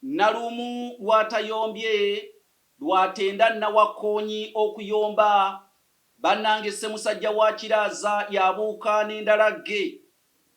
Nalumu lw'atayombye lw'atenda Nnawakkoonyi okuyomba. Bannange Ssemusajja wa Kiraaza y'abuuka n'endalagge.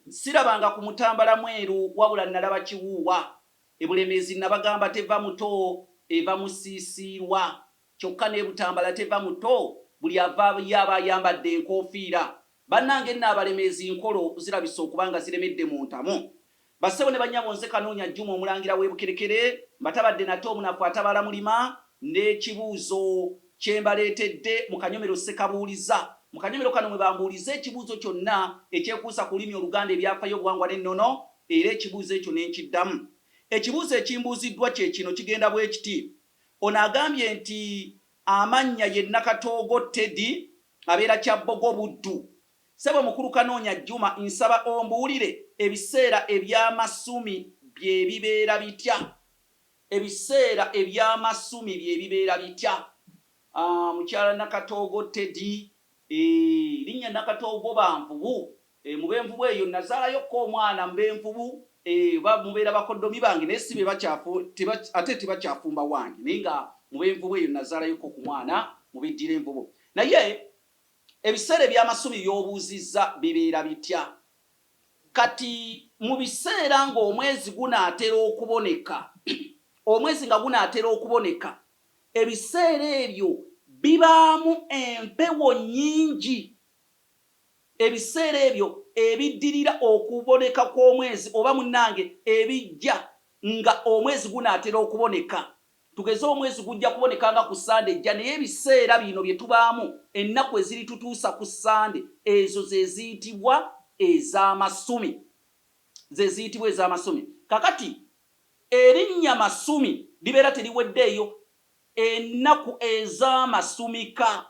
Sirabanga ku Mutambala mweru wabula nnalaba kiwuuwa. E Bulemeezi nnabagamba teva muto eva musiisiirwa. Kyokka n'e Butambala teva muto buli avaayo aba ayambadde enkoofiira. Bannange nno Abalemeezi nkolo zirabise okuba nga ziremedde mu ntamu. Bassebo ne bannyabo nze Kanoonya Juma Omulangira w'e Bukerekere mbatabadde nate omunafu atabaala mulima n'ekibuuzo kye mbaleetedde mu kanyomero Ssekabuuliza. Mu kanyomero kano mwe bambuuliza ekibuuzo kyonna ekyekuusa ku lulimi Oluganda, ebyafayo, obuwangwa n'ennono era ekibuuzo ekyo ne nkiddamu. Ekibuuzo ekimbuuziddwa kye kino kigenda bwekiti. Ono agambye nti amannya ye Nakatoogo Teddy abeera Kyabbogo Buddu. Ssebo mukulu Kanoonya Juma nsaba ombuulire ebiseera eby'amasumi bye bibeera bitya? Ebiseera eby'amasumi bye bibeera bitya? Ah, mukyala Nakatoogo Teddy, eh, linnya Nakatoogo ba nvubu. Eh, mu b'envubu eyo nazaalayo ko omwana mu b'envubu eh, ba mubeera bakoddomi bange naye si be bakyafu ate tebakyafumba wange naye nga mu b'envubu eyo nazaalayo ko ku mwana mu beddira envubu. Naye ebiseera eby'amasumi by'obuuzizza bibeera bitya? Kati mu biseera ng'omwezi gunaatera okuboneka, omwezi nga gunaatera okuboneka, ebiseera ebyo bibaamu empewo nnyingi. Ebiseera ebyo ebiddirira okuboneka kw'omwezi oba munnange ebijja nga omwezi gunaatera okuboneka. Tugeze omwezi gujja kuboneka nga ku Ssande ejja naye ebiseera bino bye tubaamu ennaku eziritutuusa ku Ssande ezo ze ziyitibwa ez'amasumi. Ze ziyitibwa ez'amasumi. Kakati erinnya masumi libeera teriweddeeyo Ennaku ez'amasumika.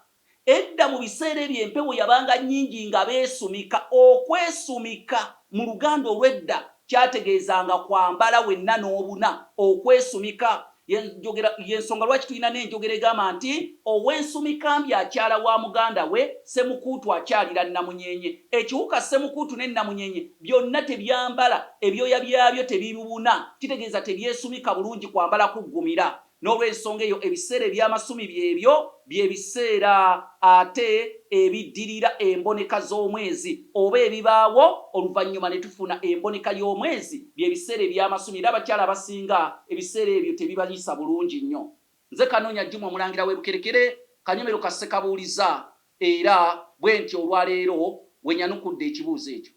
Edda mu biseera ebyo empewo yabanga nnyingi nga beesumika. Okwesumika mu Luganda olw'edda kyategeezanga kwambala wenna n'obuna. Okwesumika y'ensonga lwaki tulina n'enjogera egamba nti, Ow'ensumikambi akyala wa muganda we, Ssemukuutu akyalira Nnamunyenye. Ekiwuka Ssemukuutu ne Nnamunyenye byonna tebyambala, ebyoya byabyo tebibuna, kitegeeza tebyesumika bulungi kwambala kuggumira. N'olw'ensonga eyo, ebiseera eby'amasumi by'ebyo bye biseera ate ebiddirira emboneka z'omwezi, oba ebibaawo oluvannyuma ne tufuna emboneka y'omwezi, bye biseera eby'amasumi, era abakyala abasinga ebiseera ebyo tebibayisa bulungi nnyo. Nze Kanoonya Juma Omulangira w'e Bukerekere, Kanyomero ka Ssekabuuliza, era bwentyo olwaleero we nyanukudde ekibuuzo ekyo.